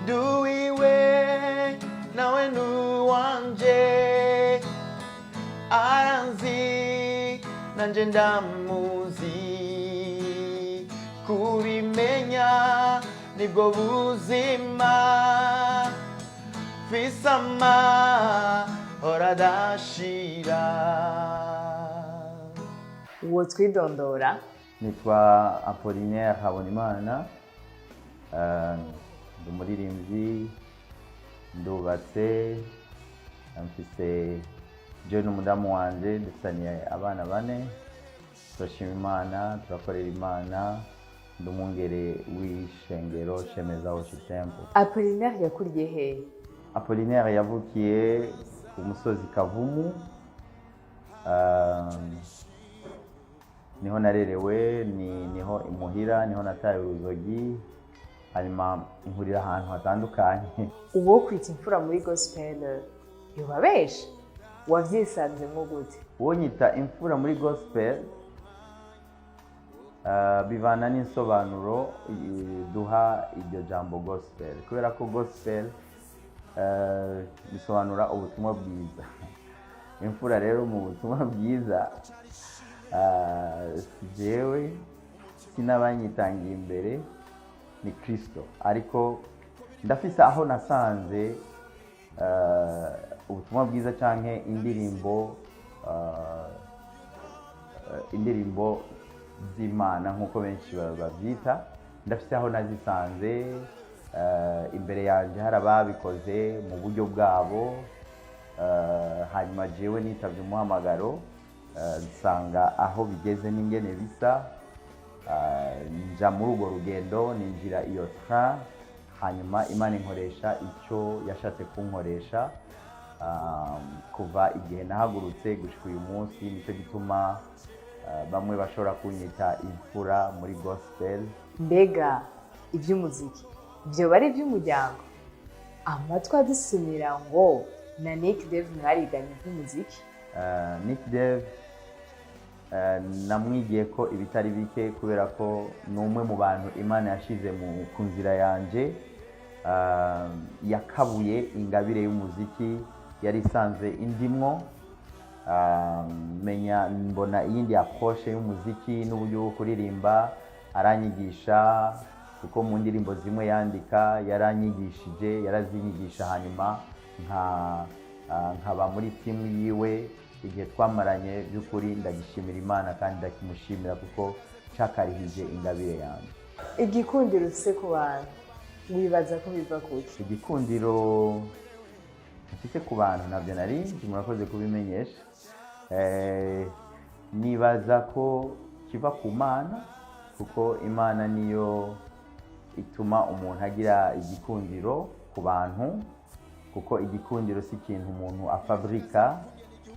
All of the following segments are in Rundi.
Nduwiwe, nawe nuwanje. Aranzi, nanje ndamuzi. Kubimenya nibwo buzima. Mfise amahoro adashira. Uwo twidondora? Nitwa Apollinaire Habonimana. Ndi umuririmbyi, ndubatse, mfise je n'umudamu wanje dufitaniye abana bane. Turashima Imana, turakorera Imana. Ndi umwungere w'ishengero Shemeza Worship Temple. Apollinaire yakuriye hehe? Apollinaire yavukiye ku musozi Kavumu. Niho narerewe, niho imuhira, niho nataye uruzogi, hanyuma nkurira ahantu hatandukanye. Uwo kwita imfura muri gospel yoba benshi, wavyisanzemwo gute? Uwo nyita imfura muri gospel, bivana n'insobanuro duha iryo jambo gospel, kubera ko gospel bisobanura ubutumwa bwiza. Imfura rero mu butumwa bwiza, si jewe, si n'abanyitangiye imbere, ni Kristo. Ariko ndafise aho nasanze ubutumwa bwiza canke indirimbo z'Imana nk'uko benshi babyita. Ndafise aho nazisanze. Imbere yanjye hari ababikoze mu buryo bwabo, hanyuma jewe nitavye umuhamagaro, nsanga aho bigeze n'ingene bisa, nja muri urwo rugendo, ninjira iyo train, hanyuma Imana inkoresha icyo yashatse kunkoresha. Kuva igihe nahagurutse gushika uyu munsi, nicyo gituma bamwe bashobora kunyita imfura muri gospel. Mbega iby'umuziki byoba ari iby'umuryango? Amatwi adusumira ngo na Nick Dave mwariganye iby'umuziki. Nick Dave, namwigiye ko ibitari bike, kubera ko ni umwe mu bantu Imana yashize ku nzira yanje. Yakabuye ingabire y'umuziki yari isanzwe indimwo. Menya mbona iyindi approche y'umuziki n'uburyo bwo kuririmba, aranyigisha, kuko mu ndirimbo zimwe yandika yaranyigishije, yarazinyigisha, hanyuma nkaba muri timu yiwe. Igihe twamaranye, by'ukuri ndagishimira Imana kandi ndakimushimira, kuko cyakarihije ingabire yanjye. Igikundiro ufise ku bantu wibaza ko biva kuki? Igikundiro mfise ku bantu ntabyo nari nzi, murakoze kubimenyesha. Nibaza ko kiva ku Mana, kuko Imana niyo ituma umuntu agira igikundiro ku bantu, kuko igikundiro si ikintu umuntu afabrika.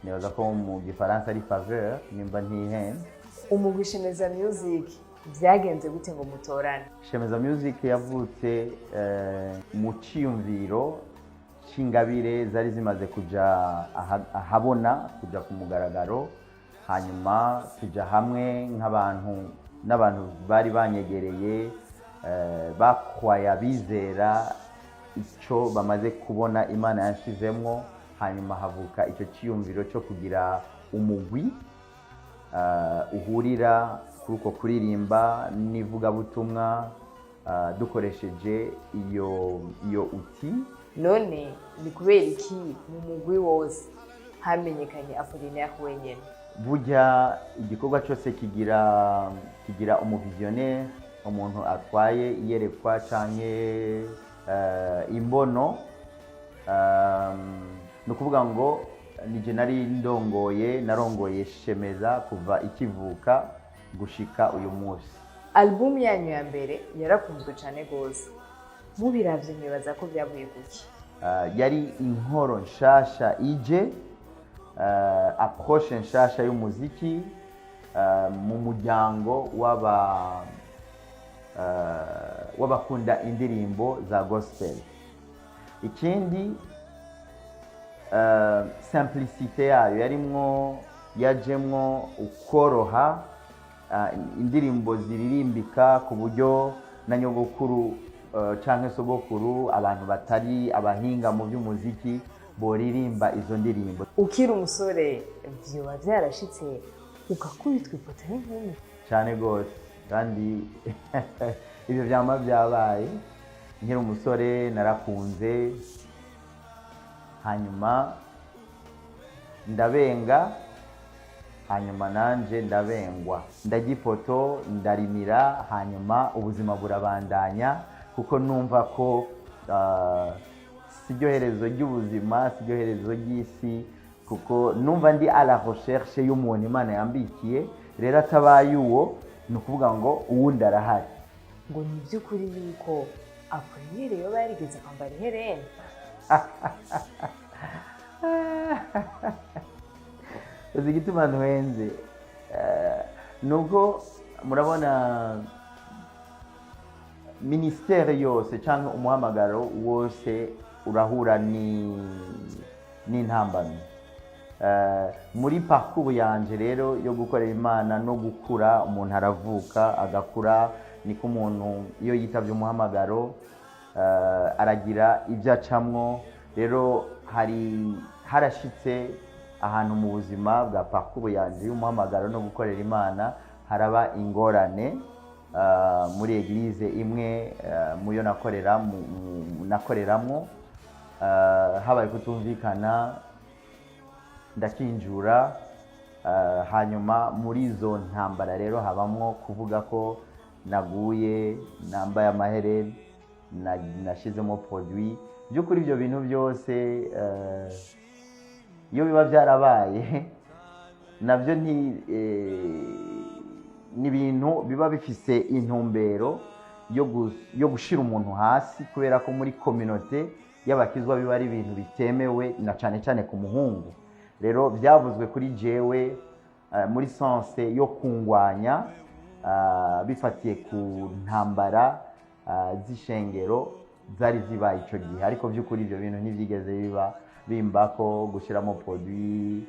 Nibaza ko mu Gifaransa ari faveur, nimba ntihenze. Umugwi Shemeza Music byagenze gute ngo mutorane? Shemeza Music yavutse mu ciyumviro c'ingabire zari zimaze kuja ahabona, kuja ku mugaragaro, hanyuma tuja hamwe nk'abantu n'abantu bari banyegereye, bakwaya bizera icyo bamaze kubona Imana yanshizemwo, hanyuma havuka icyo cyiyumviro cyo kugira umugwi uhurira kuri uko kuririmba n'ivugabutumwa, dukoresheje iyo uti. None ni kubera iki mu mugwi wose hamenyekanye Apollinaire wenyene? Burya igikorwa cyose kigira umuvisionnaire, umuntu atwaye iyerekwa canke imbono. Ni ukuvuga ngo nije nari ndongoye, narongoye Shemeza kuva ikivuka gushika uyu munsi. Album yanyu ya mbere yarakunzwe cyane rwose. Mubiravye mwibaza ko byavuye kuki? Yari inkoro nshasha ije, approche nshasha y'umuziki mu muryango w'abakunda indirimbo za gospel. Ikindi, simplicité yayo yarimwo, yajemwo ukoroha, indirimbo ziririmbika ku buryo na nyogokuru. canke sogokuru, abantu batari abahinga mu by'umuziki boririmba izo ndirimbo. Ukiri umusore, vyoba vyarashitse ugakubitwa ipoto n'inkumi? Cyane rwose, kandi ibyo byama byabaye. Nkiri umusore narakunze, hanyuma ndabenga, hanyuma nanje ndabengwa, ndajya ipoto, ndarimira, hanyuma ubuzima burabandanya, kuko numva ko si ryo herezo ry'ubuzima, si ryo herezo ry'isi, kuko numva ndi à la recherche y'umuntu Imana yambikiye. Rero atabaye uwo, ni ukuvuga ngo uwundi arahari. Ngo ni iby'ukuri yuko Apollinaire yoba yarigeze kwambara ihereni? Uzi igituma ntwenze? Ni uko murabona ministère yose cyangwa umuhamagaro wose urahura n'intambamyi. Muri parcours yanje rero yo gukorera Imana no gukura, umuntu aravuka agakura, niko umuntu iyo yitavye umuhamagaro aragira ibyo acamwo. Rero hari harashitse ahantu mu buzima bwa parcours yanje y'umuhamagaro no gukorera Imana haraba ingorane muri église imwe muyo nakorera nakoreramwo. Habaye kutumvikana, ndakinjura. Hanyuma muri izo ntambara rero habamwo kuvuga ko naguye nambaye amahereni, nashizemo produit. By'ukuri ibyo bintu byose, iyo biba byarabaye nabyo ni ibintu biba bifise intumbero yo gushira umuntu hasi, kubera ko muri communauté y'abakizwa biba ari ibintu bitemewe, na cane cane ku muhungu. Rero byavuzwe kuri jewe muri sens yo kungwanya, bifatiye ku ntambara z'ishengero zari zibaye ico gihe. Ariko by'ukuri ibyo bintu ntibyigeze biba bimbako, gushyiramo produit,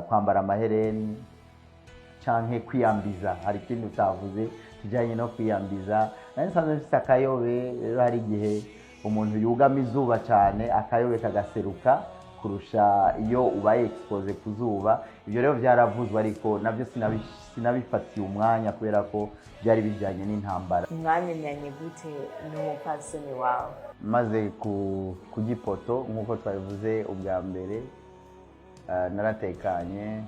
kwambara amahereni canke kwiyambiza. Hari ikindi utavuze kijanye no kwiyambiza. Nari nsanzwe mfise akayobe. Rero hari igihe umuntu yugama izuba cyane, akayobe kagaseruka kurusha iyo ubaye exposé ku zuba. Ibyo rero byaravuzwe, ariko nabyo sinabifatiye umwanya kubera ko byari bijyanye n'intambara. Mwamenyanye gute n'umupfasoni wawe? Maze kurya ipoto, nk'uko twabivuze ubwa mbere, naratekanye.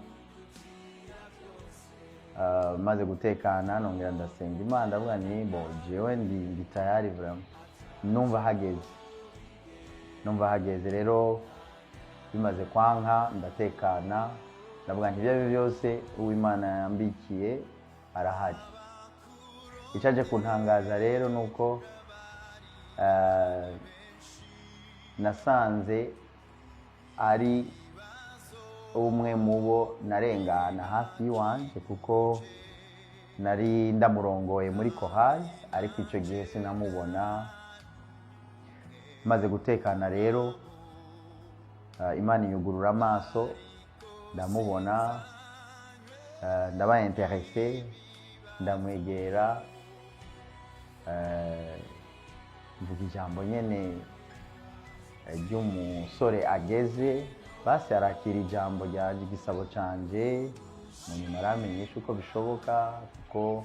Maze gutekana nongera ndasenga Imana, ndavuga ni bon, jewe ndi tayari vraiment, numva hageze, numva hageze. Rero bimaze kwanka ndatekana, ndavuga nti ibyo ari byo byose uwimana yambikiye arahari. Icyaje kuntangaza rero ni uko nasanze ari umwe mu bo narengana hafi y'iwanje, kuko nari ndamurongoye muri korali, ariko icyo gihe sinamubona. Maze gutekana rero, Imana inyugurura amaso, ndamubona, ndaba intéressé, ndamwegera, mvuga ijambo nyene ry'umusore ageze. Basi arakira ijambo ryanje, igisabo canje. Mu nyuma aramenyesha uko bishoboka, kuko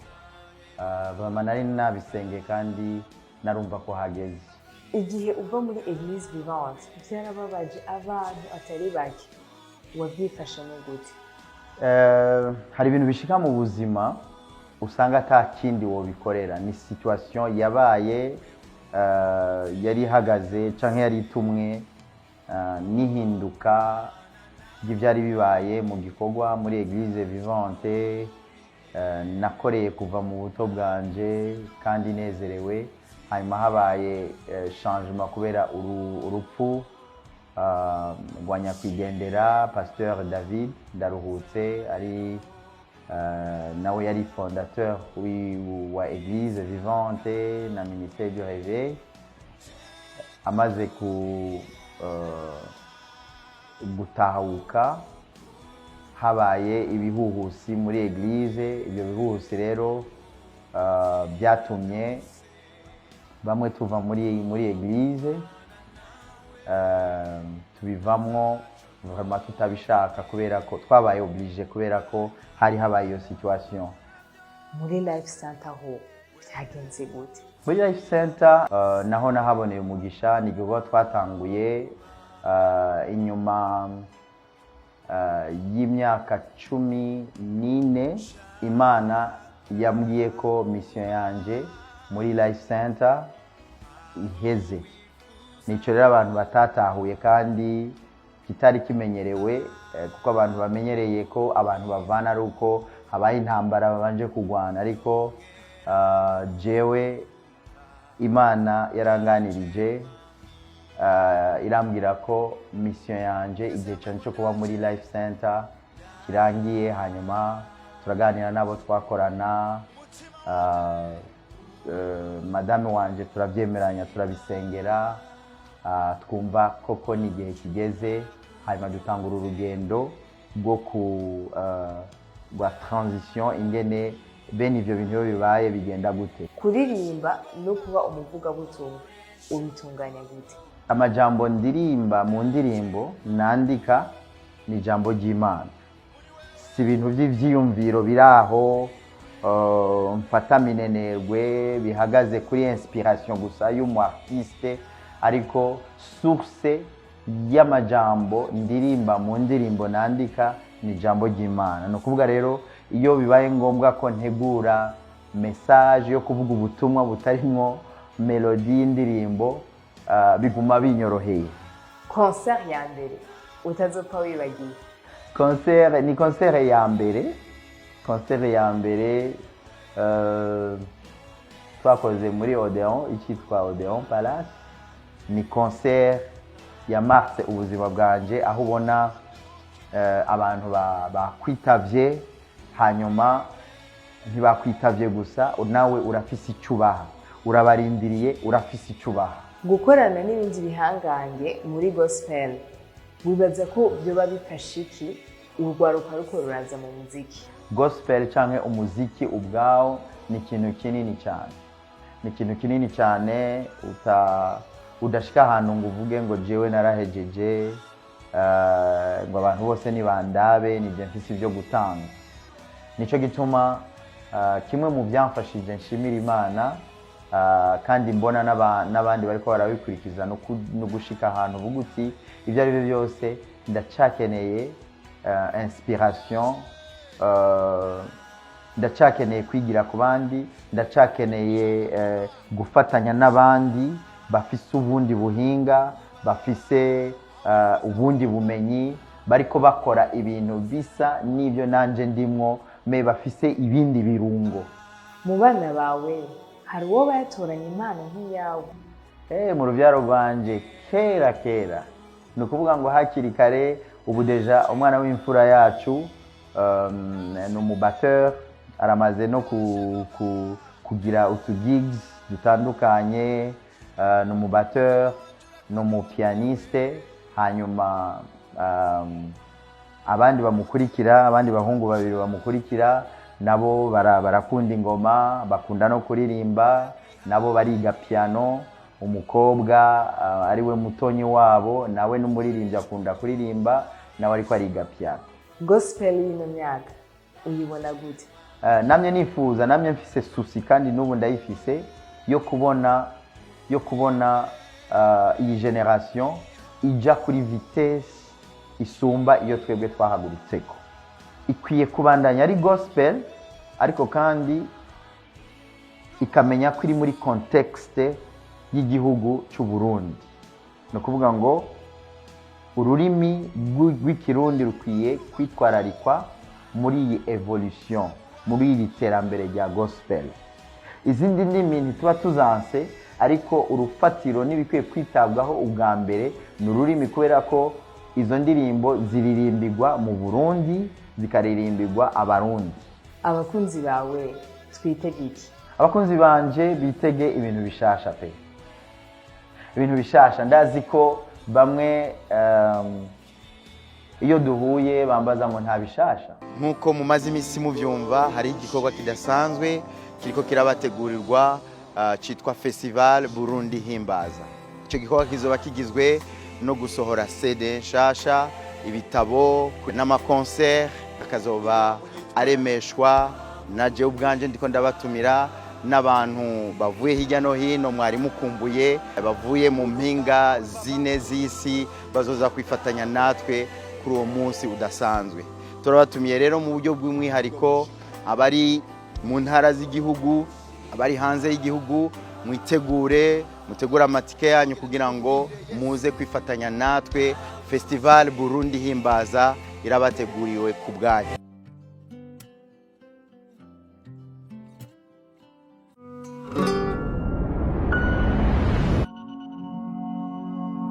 vraiment nari nabisengeye kandi narumva ko hageze. Igihe uva muri Église Vivante byarababaje abantu atari bake, wabyifashemo gute? Hari ibintu bishika mu buzima usanga ata kindi wobikorera. Ni situation yabaye, yari ihagaze canke yari itumwe n'ihinduka ry'ibyari bibaye mu gikorwa muri Église Vivante nakoreye kuva mu buto bwanje kandi nezerewe. Hanyuma habaye changement kubera urupfu rwa nyakwigendera Pasteur David Ndaruhutse, ari nawe yari fondateur wa Église Vivante na Ministère du Réveil. Amaze ku gutahuka, habaye ibihuhusi muri église. Ibyo bihuhusi rero byatumye Bamwe tuva muri église, tubivamwo vraiment tutabishaka, kubera ko twabaye obligé, kubera ko hari habaye iyo situation. Muri Life Center ho byagenze gute? Muri Life Center naho nahaboneye umugisha. Ni igikorwa twatanguye inyuma y'imyaka 14. Imana yambwiye ko mission yanje muri Life Center iheze. Nico rero abantu batatahuye kandi kitari kimenyerewe, kuko abantu bamenyereye ko abantu bavana ari uko habaye intambara, babanje kurwana. Ariko jewe Imana yaranganirije, irambwira ko mission yanje, igihe cyane cyo kuba muri Life Center kirangiye. Hanyuma turaganira n'abo twakorana, madame wanje, turabyemeranya, turabisengera, twumva koko ni igihe kigeze. Hanyuma dutangura urugendo rwo ku rwa transition, ingene bene ivyo bintu iyo bibaye bigenda gute. Kuririmba no kuba umuvugabutumwa ubitunganya gute? Amajambo ndirimba mu ndirimbo nandika ni ijambo ry'Imana, si ibintu by'ivyiyumviro biri aho mfata minenerwe bihagaze kuri inspiration gusa y'umu artiste. Ariko source y'amajambo ndirimba mu ndirimbo nandika ni ijambo ry'Imana. Ni ukuvuga rero, iyo bibaye ngombwa ko ntegura message yo kuvuga ubutumwa butarimwo mélodie y'indirimbo, biguma binyoroheye. Concert ya mbere utazopfa wibagiye? Concert ni concert ya mbere, concert ya mbere twakoze muri Odeon, icyitwa Odeon Palace. Ni concert ya marse ubuzima bwanje, aho ubona abantu bakwitavye, hanyuma ntibakwitavye gusa, nawe urafise icyo ubaha, urabarindiriye, urafise icyo ubaha. Gukorana n'ibindi bihangange muri gospel, wibaza ko byoba bifasha iki urwaruka ruko ruraza mu muziki? Gospel canke umuziki ubwawo ni ikintu kinini cyane, ni ikintu kinini cyane udashika ahantu ngo uvuge ngo jewe narahejeje, ngo abantu bose nibandabe, nije mfise ibyo gutanga. Nico gituma kimwe mu byamfashije, nshimira Imana, kandi mbona n'abandi bariko barabikurikiza, no gushika ahantu uvuga uti ibyo ari byo byose ndacakeneye inspiration, ndacyakeneye kwigira ku bandi, ndacyakeneye gufatanya n'abandi bafise ubundi buhinga, bafise ubundi bumenyi, bariko bakora ibintu bisa n'ibyo nanje ndimwo, mais bafise ibindi birungo. Mu bana bawe hari uwo bayatoranya impano nk'iyawe? Mu rubyaro rwanje, kera kera, ni ukuvuga ngo hakiri kare. Ubu déjà umwana w'imfura yacu ni umubatteur, aramaze no kugira utu gigs dutandukanye. Ni umubatteur, ni umupianiste. Hanyuma abandi bamukurikira, abandi bahungu babiri bamukurikira, nabo barakunda ingoma, bakunda no kuririmba, nabo bariga piano. Umukobwa ari we mutonyi wabo, nawe n'umuririmbyi, akunda kuririmba, nawe ariko ariga piano. Gospel y'ino myaka uyibona gute? Namye nifuza, namye mfise souci, kandi n'ubu ndayifise, yo kubona iyi génération ija kuri vitesse isumba iyo twebwe twahagurutseko. Ikwiye kubandanya ari gospel, ariko kandi ikamenya ko iri muri contexte y'igihugu cy'u Burundi. Ni ukuvuga ngo ururimi rw'Ikirundi rukwiye kwitwararikwa muri iyi évolution, muri iri terambere rya gospel. Izindi ndimi ntituba tuzanse, ariko urufatiro n'ibikwiye kwitabwaho ubwa mbere ni ururimi, kubera ko izo ndirimbo ziririmbirwa mu Burundi, zikaririmbirwa Abarundi. Abakunzi bawe twitege iki? Abakunzi banje bitege ibintu bishasha pe, ibintu bishasha. Ndazi ko bamwe iyo duhuye bambaza ngo nta bishasha. Nk'uko mumaze iminsi mubyumva, hari igikorwa kidasanzwe kiriko kirabategurirwa. cyitwa Festival Burundi Himbaza. Icyo gikorwa kizoba kigizwe no gusohora CD nshasha, ibitabo n'amakonseri, akazoba aremeshwa na jewe ubwanje. Ndiko ndabatumira n'abantu bavuye hirya no hino mwari mukumbuye, bavuye mu mpinga zine z'isi, bazoza kwifatanya natwe kuri uwo munsi udasanzwe. Turabatumiye rero mu buryo bw'umwihariko abari mu ntara z'igihugu, abari hanze y'igihugu, mwitegure, mutegure amatike yanyu kugira ngo muze kwifatanya natwe. Festival Burundi Himbaza irabateguriwe ku bwanyu.